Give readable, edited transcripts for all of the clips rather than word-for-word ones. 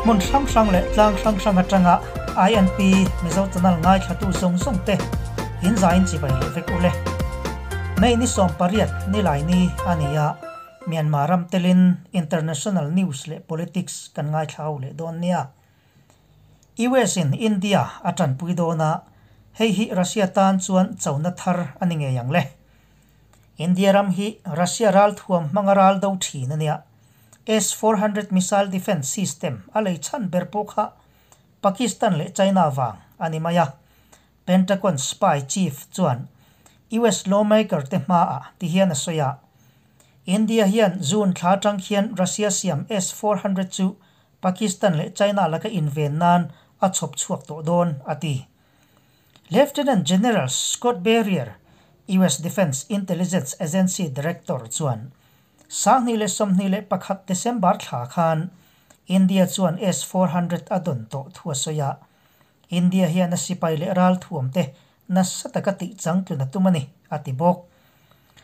Hmun hrang hrang leh tlang hrang hrang atanga INP Mizo Channel ngaithlatu zawng zawng te in zain chibai leh vek ule. May ni 18 nilai ni a ni a, Myanmar ram telin international news leh politics kan ngaithla ho leh dawn nia. US in India a tanpui dawn a, hei hi Russia tan chuan chona thar a ni ngei ang le. India ram hi Russia ral thuam hmanga ral do thin a nia. S-400 missile defence system a lei chhan ber pawh kha Pakistan leh China vang a ni mai a. Pentagon spy chief chuan US lawmaker te hmaah ti hian a sawi a, India hian June thla atang khian Russia siam S-400 chu Pakistan leh China laka inven nan a chhawp chhuak tawh dawn, a ti. Lieutenant General Scott Berrier, US Defense Intelligence Agency director chuan 2021 December thla khan India chuan S-400 a dawn tawh thu a sawi a, India hian a sipai leh ral thuam te nasa taka tih changtlun a tum a ni, a ti bawk.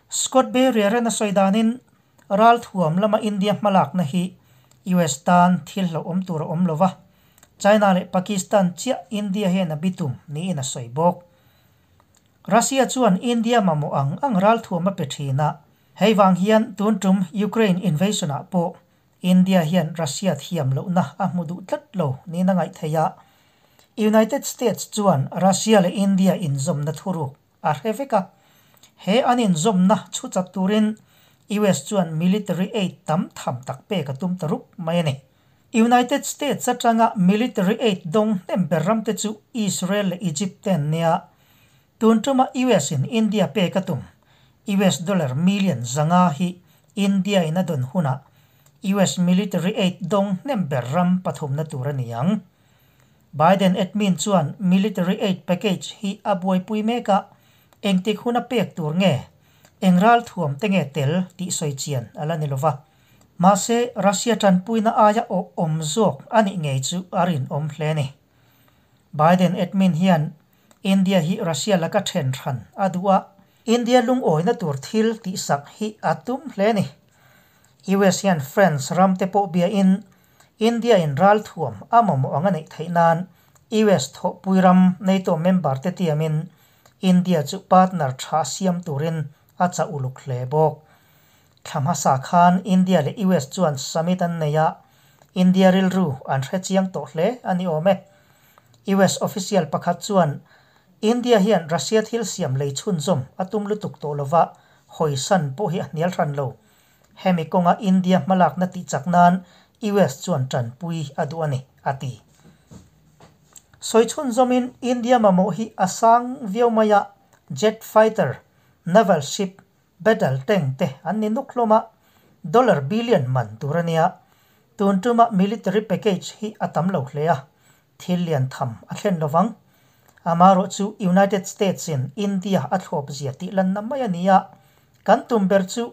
Scott Berrier-a'n a sawi danin ral thuam lama India hmalakna hi US tan thil hlauhawm tur a awm lo va, China leh Pakistan chiah India hian a bitum niin a sawi bawk. Russia chuan India mamawh ang ang ral thuam a pe thin a, hei vang hian tun tum Ukraine invasion-ah pawh India hian Russia thiam lohna a hmu duh tlat lo niin a ngaih theih a. United States chuan Russia leh India inzawmna thuruk a hre vek a. He an inzawmna chhu chat turin US chuan military aid tam tham tak pek a tum ta rup mai a ni. United States atanga military aid dawng hnem ber ramte chu Israel leh Egypt te an nia. Tun tuma US in India pek a tum US dollar million 500 hi India in a dawn hunah US military aid dawng hnem ber ram pathumna tur a ni ang. Biden admin chuan military aid package hi a buaipui mek a, engtik huna pek tur nge, eng ral thuam te nge tel tih sawi chian a la ni lo va. Mahse, Russia tanpuina aia awh awm zawk a nih ngei chu a rinawm hle a ni. Biden admin hian India hi Russia laka then hran a duh a, India lungawina tur thil tihsak hi a tum hle a ni. US hian France ram te pawh biain India in ral thuam a mamawh ang a neih theih nan US thawhpui ram NATO member te tiamin India chu partner tha siam turin a chah uluk hle bawk. Thla hmasa khan India leh US chuan summit an nei a, India rilru an hre chiang tawh hle a ni awm e. US official pakhat chuan India hian Russia thil siam lei chhunzawm a tum lutuk tawh lova hawisan pawh hi a hnial hran lo. Hemi kawnga India hmalakna tih chak nan US chuan tanpui a duh a ni, a ti. Sawi chhunzawmin India mamawh hi a sang viau mai a, jet fighter, naval ship, battle tank te an ni nuk hlawm a, dollar billion man tur a nia. Tun tuma military package hi a tam lo hle a, thil lian tham a thlen lovang. Amaherawh chu United States in India a thlawp zia tih lanna mai a ni a, kan tum ber chu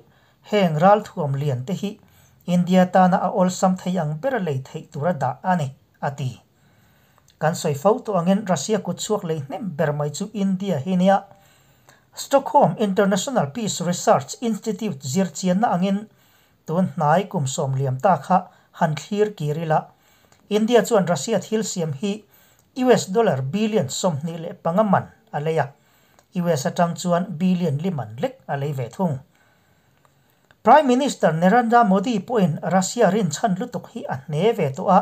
heng ral thuam lian te hi India tana a awlsam thei ang ber a lei theih tur a dah a ni, a ti. Kan sawi fo tawh angin Russia kut chhuak lei hnem ber mai chu India hi nia. Stockholm International Peace Research Institute zirchianna angin tun hnai kum 10 liam ta kha han thlir kir ila, India chuan Russia thil siam hi US dollar billion 25 man a lei a, US atang chuan billion li man lek a lei ve thung. Prime Minister Narendra Modi pawhin Russia rinchhan lutuk hi a hne ve tawh a,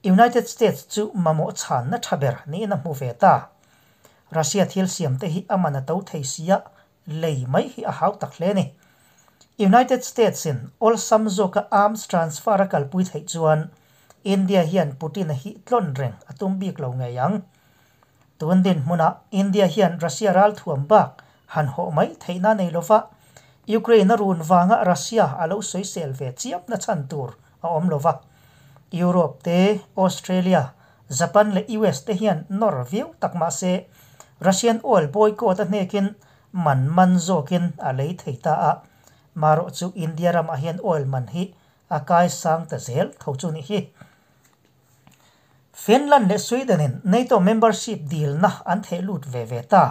United States chu mamawh chhanna tha ber niin a hmu ve ta. Russia thil siam te hi a man a to thei sia, lei mai hi a hau tak hle a ni. United States in awlsam zawka arms transfer a kalpui theih chuan India hian Putin-a hi tlawn reng a tum bik lo ngei ang. Tun dinhmunah India hian Russia ral thuam bak han hawh mai theihna nei lova, Ukraine a run vanga Russia a lo sawisel ve chiapna chhan tur a awm lova. Europe te, Australia, Japan leh US te hian nawr viau tak mah se, Russian oil boycott a hnekin man man zawkin a lei thei ta a, marawh chu India ramah hian oil man hi a kai sang ta zel tho chu nih hi. Finland leh Sweden in NATO membership dilna an theh lut ve ve ta.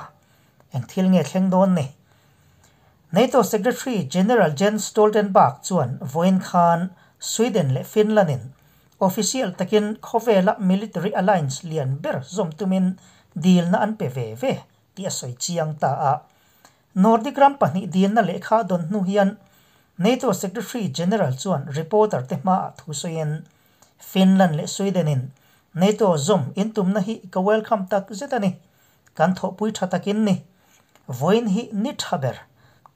Eng thil nge thleng dawn ni? NATO Secretary General Jens Stoltenberg chuan vawiin khan Sweden leh Finland in Official takin khawvela military alliance lian ber zawm tumin dilna an pe ve ve tih a sawi chiang ta a. Nordic ram pahnih dilna lehkha dawn hnu hian NATO Secretary General chuan reporter te hmaah thu sawiin, Finland leh Sweden in NATO zawm intumna hi ka welcome tak zet a ni. Kan thawhpui tha takin ni. Vawiin hi ni tha ber.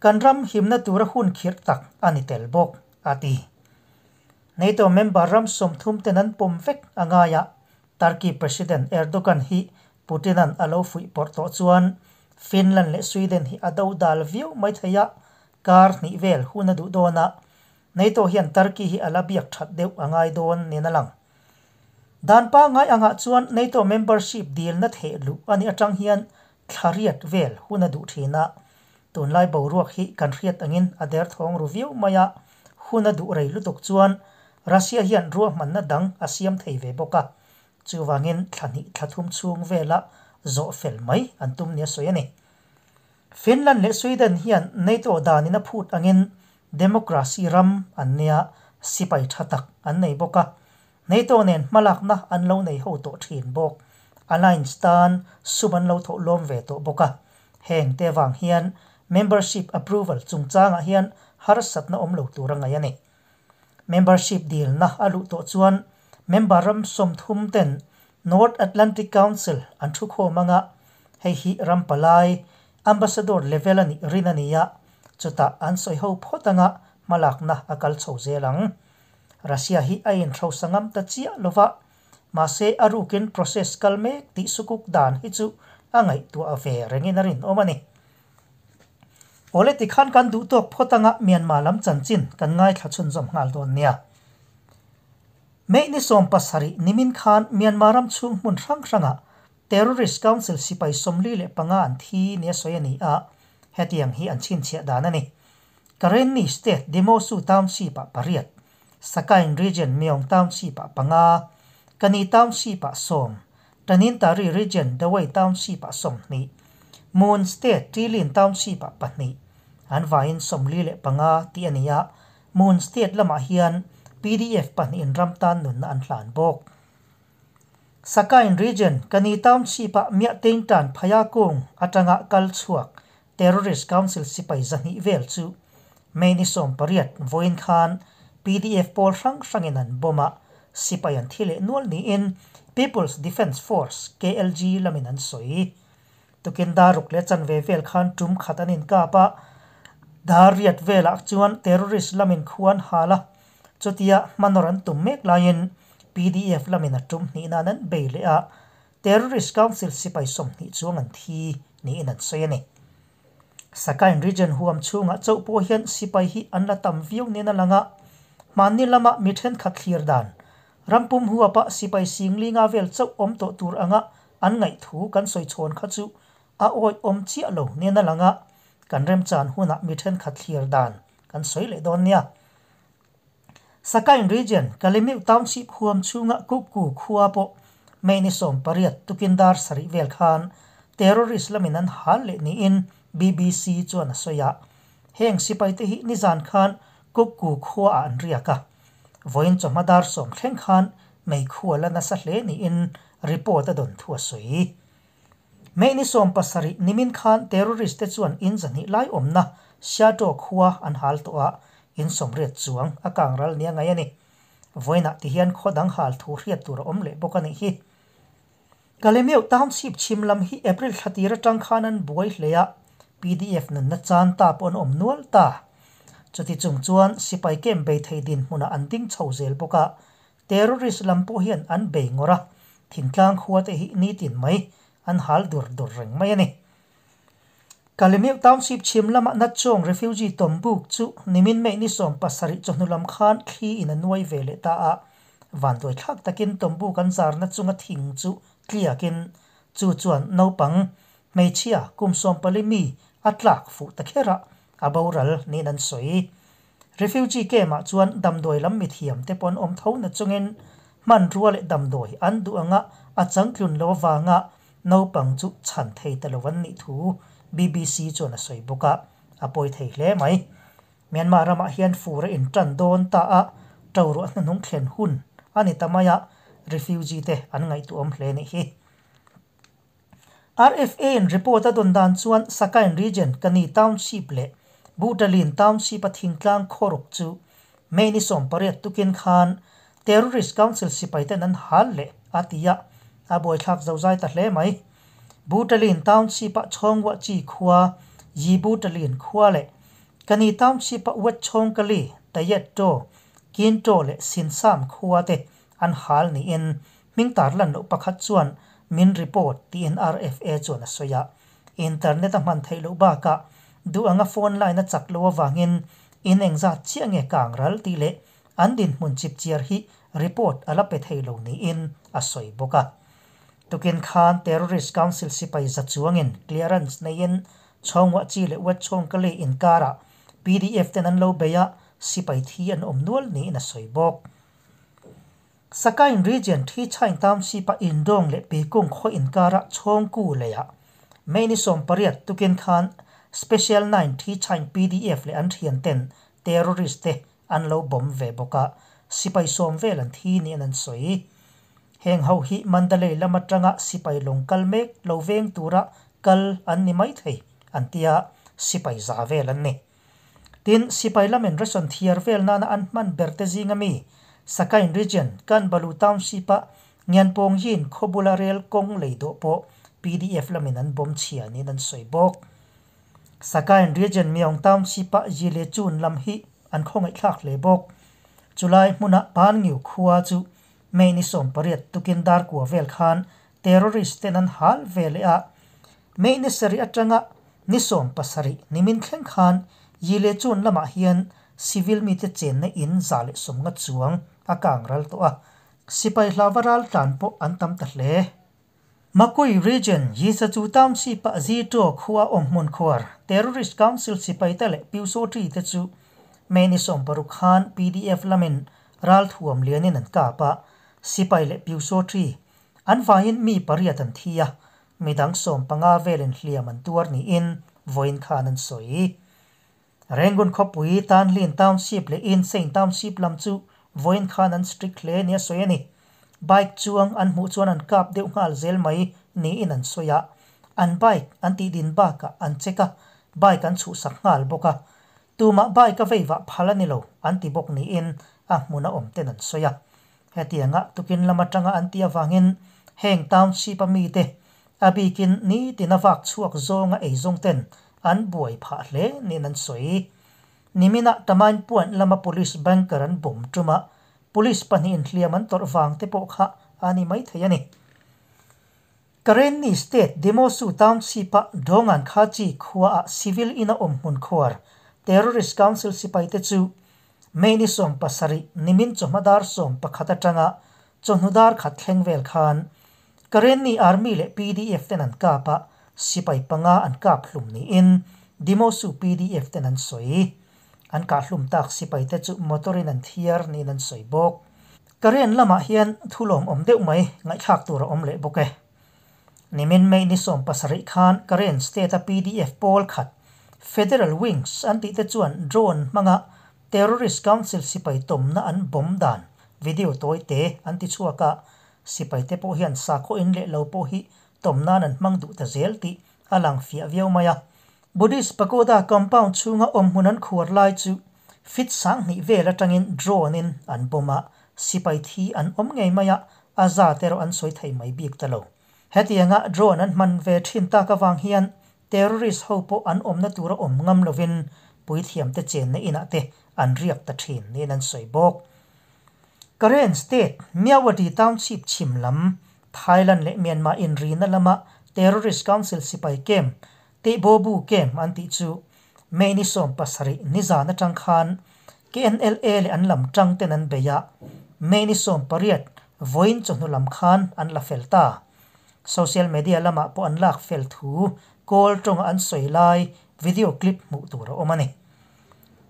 Kan ram himna tura hun khirh tak a ni tel bawk, a ti. NATO member ram 30 ten an pawm vek a ngai a, Turkey President Erdogan hi Putin-a'n a lo fuih pawrh tawh chuan Finland leh Sweden hi a do dal viau mai thei a, kar hnih vel hun a duh dawn a, NATO hian Turkey hi a la biak that deuh a ngai dawn niin a lang. Dan pangngai angah chuan NATO membership dilna theh luh a nih atang hian thla riat vel hun a duh thin a, tunlai boruak hi kan hriat angin a derthawng ru viau mai a, hun a duh rei lutuk chuan Russia hian ruahmanna dang a siam thei ve bawk a, chuvangin thla hnih thla thum chhung vela zawh fel mai an tum nia sawi a ni. Finland leh Sweden hian NATO danin a phut angin democracy ram an nia, sipai tha tak an nei bawk a, NATO nen hmalakna an lo nei ho tawh thin bawk. Alliance tan sum an lo thawh lawm ve tawh bawk a. Heng te vang hian membership approval chungchangah hian harsatna awm lo tur a ngaih a ni. Membership dilna a luh tawh chuan member ram 30 ten North Atlantic Council an thu khawm anga, hei hi ram palai, ambassador level a nih rin a ni a, chutah an sawi ho phawt anga hmalakna a kal chho zel ang. Russia hi a inhrosa ngam ta chiah lova, mahse a rukin process kal mek tih sukuk dan hi chu a ngaihtuah ve rengin a rinawm a ni. Awle tikhan kan duh tawk phawt anga Myanmar lam chanchin kan ngaithla chhunzawm nghal dawn nia. May ni 17 nimin khan Myanmar ram chhung hmun hrang hrangah Terrorist Council sipai 45 an thi nia sawi a ni a, hetiang hi an chhinchhiah dan a ni. Karenni State Demosu Township-ah pariat, Sakaing Region Myaung Township-ah panga, Kani Township-ah sawm, Tanintari Region Dawei Township-ah 20, Mon State Ṭilin Township-ah pahnih, an vaiin 45 tih a ni a, Mon State lamah hian PDF pahnihin ram tan nunna an hlan bawk. Sakaing Region Kani Township-ah Miahtein tan Phaya kung atanga kal chhuak Terrorist Council sipai 200 vel chu May ni 18 vawiin khan PDF pawl hrang hrangin an bomb a, sipai an thi leh nual niin People's Defence Force, KLG, lamin an sawi. Tukin dar ruk leh chanve vel khan tum khat an inkap a, dar riat velah chuan terrorist lamin khu an hal a, chutia hmanawr an tum mek laiin PDF lamin a tum hnih nan an bei leh a, Terrorist Council sipai 20 chuang an thi niin an sawi a ni. Sakaing Region huam chhungah chauh pawh hian sipai hi an la tam viau nen a lang a, hmanni lama mi thenkhat thlir dan, rampum huapa sipai 5000 vel chauh awm tawh tur anga an ngaih thu kan sawi chhawn kha chu a awih awm chiah lo nen a lang a, kan remchan hunah mi thenkhat thlir dan kan sawi leh dawn nia. Sakaing Region, Kalemeu Township huam chhunga Kukku khua pawh May ni 18 tukin dar sarih vel khan terrorist lamin an hal leh niin BBC chuan a sawi a. Heng sipai te hi nizan khan Kukku khuaah an riak a. Vawiin chawhma dar 10 thleng khan mei khua la nasa hle niin report a dawn thu a sawi. May ni 17 nimin khan terrorist te chuan in 200 lai awmna Siato khua an hal tawh a, in 80 chuang a kang ral nia ngai a ni. Vawiinah ti hian khaw dang hal thu hriat tur a awm leh bawk a nih hi. Kalemeu Township chhim lam hi April thla tir atang khan an buai hle a, PDF nunna chan ta pawh an awm nual ta. Chuti chung chuan sipai camp bei thei dinhmunah an ding chho zel bawk a, terrorist lam pawh hian an bei ngawr a, thingtlang khua te hi nitin mai an hal dur dur reng mai a ni. Kalemeu Township chhim lamah Natchawng refugee tawmbuk chu nimin May ni 17 chawhnu lam khan thli in a nuai ve leh ta a, vanduai thlak takin tawmbuk an zarna chunga thing chu tliakin chu chuan naupang hmeichhia kum 14 mi a tlak fuh ta kher a, a boral niin an sawi. Refugee camp-ah chuan damdawi lam mithiam te pawh an awm tho na chungin hmanrua leh damdawi an duh anga a changtlun lo avanga naupang chu chhan thei ta lo an nih thu BBC chuan a sawi bawk a, a pawi thei hle mai. Myanmar ramah hian fur a intan dawn ta a, to ruah hnuhnung thlen hun a ni ta mai a, refugee te an ngaihtuahawm hle nih hi. RFA in report a dawn dan chuan Sakain region Kani township leh Butalin township a thingtlang khawruk chu May ni 18 tukin khan Terrorist Council sipai ten an hal leh a ti a, a buaithlak zozai ta hle mai. Butalin township a Chhawngwa chi khua Yi Butalin khua leh Kani township a Wet Chhawngkali, Tayet To, Kin To leh Sinsam khua te an hal niin hming tarlan loh pakhat chuan min report tiin RFA chuan a sawi a. Internet a hman theih loh bakah duh anga phone line a chak loh avangin in engzat chiah nge kang ral tih leh an dinhmun chipchiar hi report a la pe thei lo niin a sawi bawk a. Tukin khan Terrorist Council sipai za chuangin clearance neiin Chhawngwah chi leh Wet Chhawngkali inkarah PDF ten an lo bei a, sipai thi an awm nual niin a sawi bawk. Sakain Region Thi Chain Township a Indawng leh Pikung khaw inkarah Chhawngku leiah May ni 18 tukin khan Special 9 Thi Chain PDF leh an thian ten terrorist te an lo bomb ve bawk a, sipai 10 vel an thi niin an sawi. Heng ho hi Mandalay lam atanga sipai lawng kal mek lo veng tura kal an ni mai thei an tia, sipai za vel an ni. Tin, sipai lamin ration thiar vel nana an hman ber te zinga mi Sakain Region Kanbalu Township a Ngianpawng Yin khawbula rel kawng lei dawh pawh PDF lamin an bomb chhia niin an sawi bawk. Sakain Region Myaung Township a Yile Chun lam hi an khawngaihthlak hle bawk. Chulai hmuna Panngyu khua chu May ni 18 tukin dar kua vel khan terrorist ten an hal ve leh a. May ni 7 atanga ni 17 nimin thleng khan Yile Chun lamah hian civil mi te chenna in 150 chuang a kang ral tawh a. Sipai hlawa ral tlan pawh an tam ta hle. Makui Region Yisachu Township a Zito khua awm hmun khuar Terrorist Council sipai te leh Pyusawṭi te chu May ni 60 khan PDF lamin ral thuam lianin an kap a, sipai leh Pyusawṭi an vaiin mi 8 an thi a, midang 15 velin hliam an tuar niin vawiin khan an sawi. Rangoon khawpui Tanlin Township leh Insein Township lam chu vawiin khan an strict hle nia sawi a ni. Bike chuang an hmuh chuan an kap deuh nghal zel mai niin an sawi a, an bike an tih din bakah an check a, bike an chhuhsak nghal bawk a. Tumah bike a veivah phal a ni lo an ti bawk niin a hmun a awm ten an sawi a. Hetianga tukin lam atanga an tih avangin heng township a mite a bikin nitin a vak chhuak zawnga ei zawng ten an buai phah hle niin an sawi. Nimina Tamain Puan lama police banker an bomb tuma police 2 in hliam an tawrh vang te pawh kha a ni mai thei a ni. Karenni State Demosu Township a Dongan Khachi khua a civil ina awm hmun khuar Terrorist Council sipai te chu May ni 17 nimin chawhma dar 11 atanga chawhnu dar khat thleng vel khan Karenni Army leh PDF ten an kap a, sipai 5 an kap hlum niin Demosu PDF ten an sawi. An kah hlum tak sipai te chu motorin an thiar niin an sawi bawk. Karen lamah hian thulawm awm deuh mai ngaihthlak tur a awm leh bawk e. Nimin May ni 17 khan Karen State a PDF pawl khat Federal Wings an tih te chuan drone hmanga Terrorist Council sipai tawmna an bomb dan video tawi te an ti chhuak a, sipai te pawh hian sakhaw in leh lo pawh hi tawmnan an hmang duh ta zel tih a lang fiah viau mai a. Buddhist Pagoda compound chhunga awm hmun an khuar lai chu fit 2000 vel atangin drone in an bomb a, sipai thi an awm ngei mai a, a za te erawh an sawi thei mai bik ta lo. Hetianga drone an hman ve thin tak awang hian terrorist ho pawh an awmna tura awm ngam lovin puithiam te chenna inah te an riak ta thin niin an sawi bawk. Karen State Myawaddy Township chhim lam Thailand leh Myanmar inrina lama Terrorist Council sipai kem Tihbobu kem an tih chu May ni 17 nizan atang khan KNLA leh an lam tang ten an bei a, May ni 18 vawiin chawhnu lam khan an la fel ta. Social media lamah pawh an lak fel thu kawl tawnga an sawi lai video clip hmuh tur a awm a ni.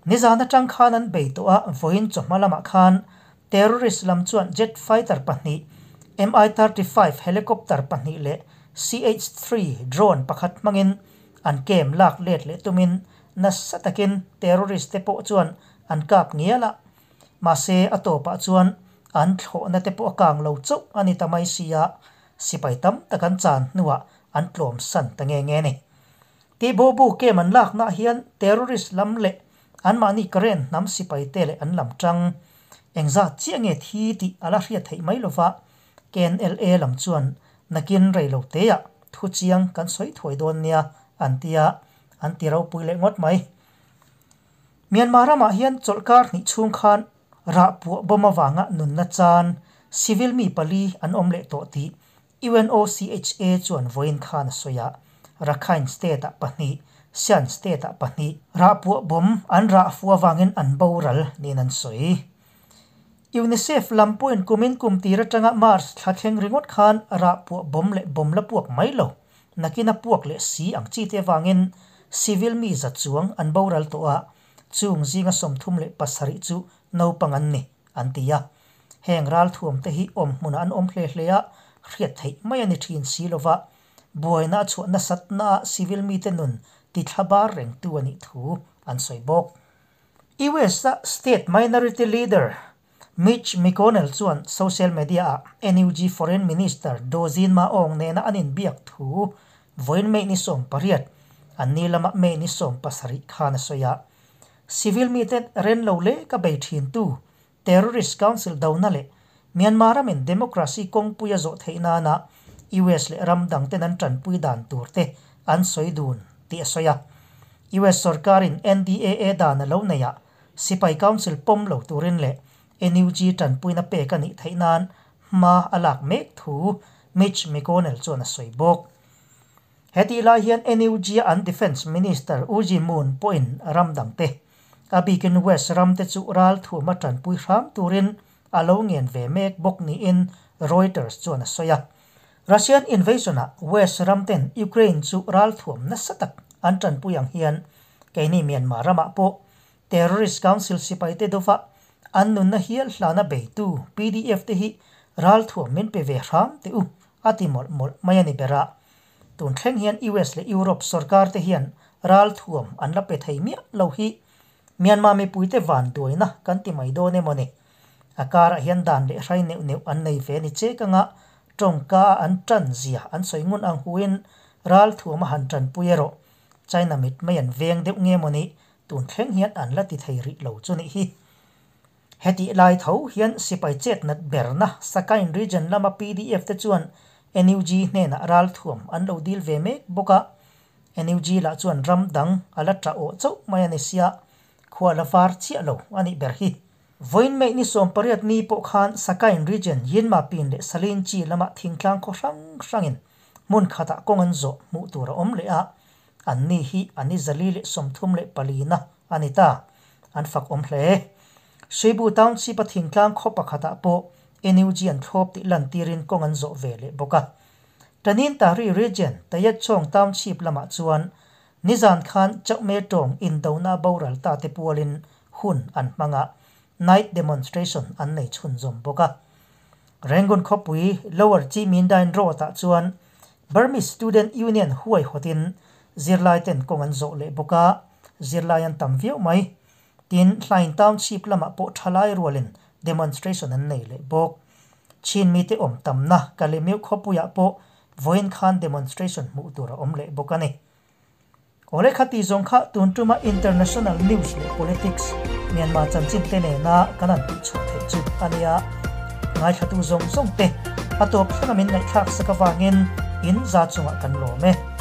Nizan atang khan an bei tawh a, vawiin chawhma lamah khan terrorist lam chuan jet fighter 2 Mi-35 helicopter 2 leh CH-3 drone pakhat hmangin an kem lak let leh tumin nasa takin terrorist te pawh chuan an kap ngial a. Mahse a tawpah chuan An thlawhna te pawh a kang lo chauh a ni ta mai sia, sipai tam tak an chan hnuah an tlawm san ta nge nge a ni. Tihbobu kem an laknaah hian terrorist lam leh anmahni Karen hnam sipai te leh an lam tang engzat chiah nge thi tih a la hriat theih mai lova, KNLA lam chuan nakin rei lo teah thu chiang kan sawi thuai dawn nia an tia, an ti ropui leh ngawt mai. Myanmar ramah hian chawlhkar hnih chhung khan rah puah bawm avanga nunna chan civil mi pali an awm leh tawh tih UNOCHA chuan vawiin khan a sawi a. Rakhine state-ah pahnih, Shan state-ah pahnih rah puah bawm an rah fuh avangin an boral niin an sawi. UNICEF lam pawhin kumin kum tir atanga March thla thleng ringawt khan rah puah bawm leh bawm la puak mai lo. Nakin a puak leh si ang chi te avangin civil mi za chuang an boral tawh a, chung zinga 37 chu naupang an ni, an ti a. Heng ralthuam te hi awm hmunah an awm hle hle a, hriat theih mai a ni thin si lova, buaina a chhuah nasatnaah civil mite nun tithla bar rengtu a nih thu an sawi bawk. US-a state minority leader Mitch McConnell chuan social media-ah NUG Foreign Minister Daw Zin Ma Aung nena an inbiak thu vawiin May ni 18, an ni lama May ni 17 khan a sawi a. Civil mite ren lo leh ka bei thintu Terrorist Council dona leh Myanmar ramin democracy kawngpui a zawh theih nana US leh ram dangten an tanpui dan turte an sawi dun tih a sawi a. US sorkarin NDAA dan a lo nei a, Sipai Council pawm lo turin leh NUG tanpuina pek a nih theih nan hma a lak mek thu Mitch McConnell chuan a sawi bawk. Hetih lai hian NUG-a an Defence Minister U Ji Moon pawhin ram dangte, a bikin West ramte chu ralthuam a tanpui hram turin a lo ngen ve mek bawk niin Reuters chuan a sawi a. Russian invasion-ah West ramten Ukraine chu ralthuam nasa tak an tanpui ang hian keini Myanmar ramah pawh Terrorist Council sipaite dova an nunna hial hlana beitu PDF te hi ralthuam min pe ve hram teh u a ti mawlh mawlh mai a ni ber a. Tun thleng hian US leh Europe sorkar te hian ralthuam an la pe thei miah lo hi Myanmar mipuite vanduaina kan ti mai dawn emaw ni? A karah hian dan leh hrai neuh neuh an nei ve ni chek anga tawngka a an tan zia an sawi ngun ang huin ralthuam a han tanpui erawh China mit mai an veng deuh nge maw ni? Tun thleng hian an la ti thei rih lo chu nih hi. Hetih lai tho hian sipai chetnat berna Sakain region lama PDF te chuan NUG hnenah ralthuam an lo dil ve mek bawk a, NUG lah chuan ram dang a la tah awh chauh mai a ni sia, khua la var chiah lo a nih ber hi. Vawiin May ni 18 ni pawh khan Sakain region Yinma Pin leh Salin Chi lamah thingtlang khaw hrang hrangin hmun khatah kawng an zawh hmuh tur a awm leh a, anni hi an i 434 na a ni ta, an fak awm hle. Seibu Township a thingtlang khaw pakhatah pawh NUG an thlawp tih lantirin kawng an zawh ve leh bawk a. Tanin Tahri Region, Tayetchawng Township lamah chuan nizan khan Chauhme tawng indona boral ta te pualin hun an hmang a, night demonstration an nei chhunzawm bawk a. Rangoon khawpui Lower Chimindain Road-ah chuan Burmese Student Union huaihawtin zirlaiten kawng an zawh leh bawk a, zirlai an tam viau mai. Tin, Hlain Township lamah pawh thalai rualin demonstration an nei leh bawk. Chin mite awm tamna Kalemiu khawpuiah pawh vawiin khan demonstration hmuh tur a awm leh bawk a ni. Awle khati zawng kha tun tuma international news leh politics Myanmar chanchin te nena kan han tih chhuah theih chu a nia. Ngaithlatu zawng zawng te a tawp thleng a min ngaihthlak sak avangin in za chungah kan lawm e.